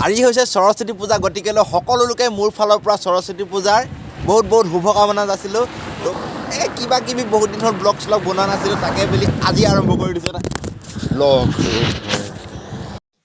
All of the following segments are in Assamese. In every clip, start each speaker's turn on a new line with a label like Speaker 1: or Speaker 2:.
Speaker 1: আজি হৈছে সৰস্বতী পূজা। গতিকেলৈ সকলো লোকে মোৰ ফালৰ পৰা সৰস্বতী পূজাৰ বহুত বহুত শুভকামনা যাচিলোঁ। তো এই কিবা কিবি বহুত দিন হ'ল ব্লগ শ্লগ বনোৱা নাছিলোঁ, তাকে বুলি আজি আৰম্ভ কৰি দিছোঁ এটা ব্লগ।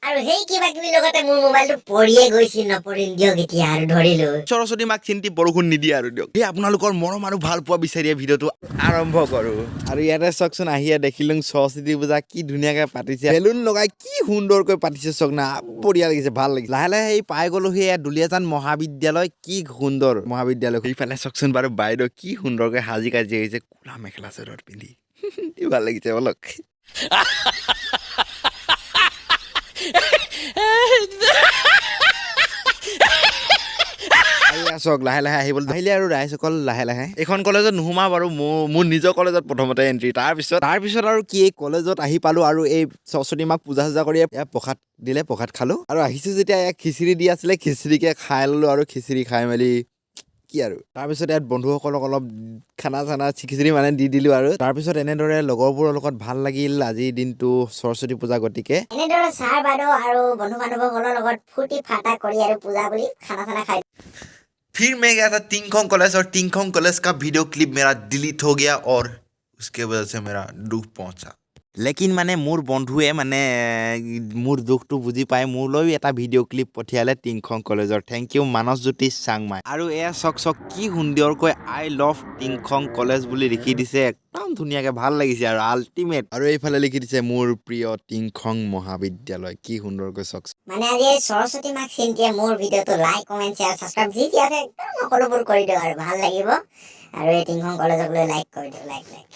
Speaker 2: আৰু সেই কিবা কিবি লগতে মোৰ মোবাইলটো পৰিয়ে গৈছিল। নপৰিল দিয়ক, এতিয়া আৰু ধৰিলো।
Speaker 1: সৰস্বতী মাক চিন্তি বৰষুণ নিদিয়ে আৰু দিয়ক। সেই আপোনালোকৰ মৰম আৰু ভাল পোৱা বিচাৰিয়ে ভিডিঅ'টো আৰম্ভ কৰোঁ। আৰু ইয়াতে চাওকচোন, আহিয়ে দেখিলোঁ সৰস্বতী পূজা কি ধুনীয়াকৈ পাতিছে, বেলুন লগাই কি সুন্দৰকৈ পাতিছে। চাওক না, বঢ়িয়া লাগিছে, ভাল লাগিছে। লাহে লাহে এই পাই গ'লো সেই দুলীয়াজান মহাবিদ্যালয়। কি সুন্দৰ মহাবিদ্যালয়! সেইফালে চাওকচোন বাৰু, বাইদেউ কি সুন্দৰকৈ সাজি কাজি আহিছে ক'লা মেখেলা চাদৰ পিন্ধি। কি ভাল লাগিছে বলক। আৰু এয়া চাওক, লাহে লাহে আহিবলৈ আহিলে আৰু ৰাইজসকল লাহে লাহে। এইখন কলেজত নোসোমা বাৰু, মোৰ নিজৰ কলেজত প্ৰথমতে এণ্ট্ৰি। তাৰপিছত আৰু কি, এই কলেজত আহি পালোঁ আৰু এই সৰস্বতী মাক পূজা চূজা কৰি ইয়াত প্ৰসাদ দিলে, প্ৰসাদ খালোঁ। আৰু আহিছোঁ যেতিয়া ইয়াত খিচিৰি দি আছিলে, খিচিৰিকে খাই ল'লোঁ। আৰু খিচিৰি খাই মেলি কি আৰু, তাৰপিছত ইয়াত বন্ধুসকলক অলপ খানা চানা খিচিৰি মানে দি দিলোঁ। আৰু তাৰপিছত এনেদৰে লগৰবোৰৰ লগত ভাল লাগিল আজিৰ দিনটো, সৰস্বতী পূজা। গতিকে
Speaker 2: এনেদৰে ছাৰ বাইদেউ আৰু বন্ধু বান্ধৱসকলৰ লগত ফূৰ্তি ফাৰ্তা কৰি আৰু পূজা বুলি খানা চানা খাই
Speaker 1: फिर मैं गया था तिंगखोंग कॉलेज और तिंगखोंग कॉलेज का वीडियो क्लिप मेरा डिलीट हो गया और उसके वजह से मेरा दुख पहुंचा। লেকিন মানে মোৰ বন্ধুৱে মানে মোৰ দুখটো বুজি পাই মোলৈও এটা ভিডিঅ' ক্লিপ পঠিয়ালে টিংখং কলেজৰ। Thank U Manasjyoti Changmai. আৰু এয়া চাওক চাওক, কি সুন্দৰকৈ "আই লভ টিংখং কলেজ" বুলি লিখি দিছে, একদম ধুনীয়াকৈ, ভাল লাগিছে আৰু আল্টিমেট। আৰু এইফালে লিখি দিছে "মোৰ প্ৰিয় টিংখং মহাবিদ্যালয়"। কি সুন্দৰকৈ চাওক।
Speaker 2: মানে আজি এই সৰস্বতী মাক চিন্তিয়ে মোৰ ভিডিঅ'টো লাইক, কমেণ্ট, শ্বেয়াৰ, ছাবস্ক্ৰাইব যি যি আছে একদম সকলোবোৰ কৰি দিয়ক আৰু ভাল লাগিব। আৰু এই টিংখং কলেজক লৈ লাইক কৰি দিয়ক, লাইক লাইক।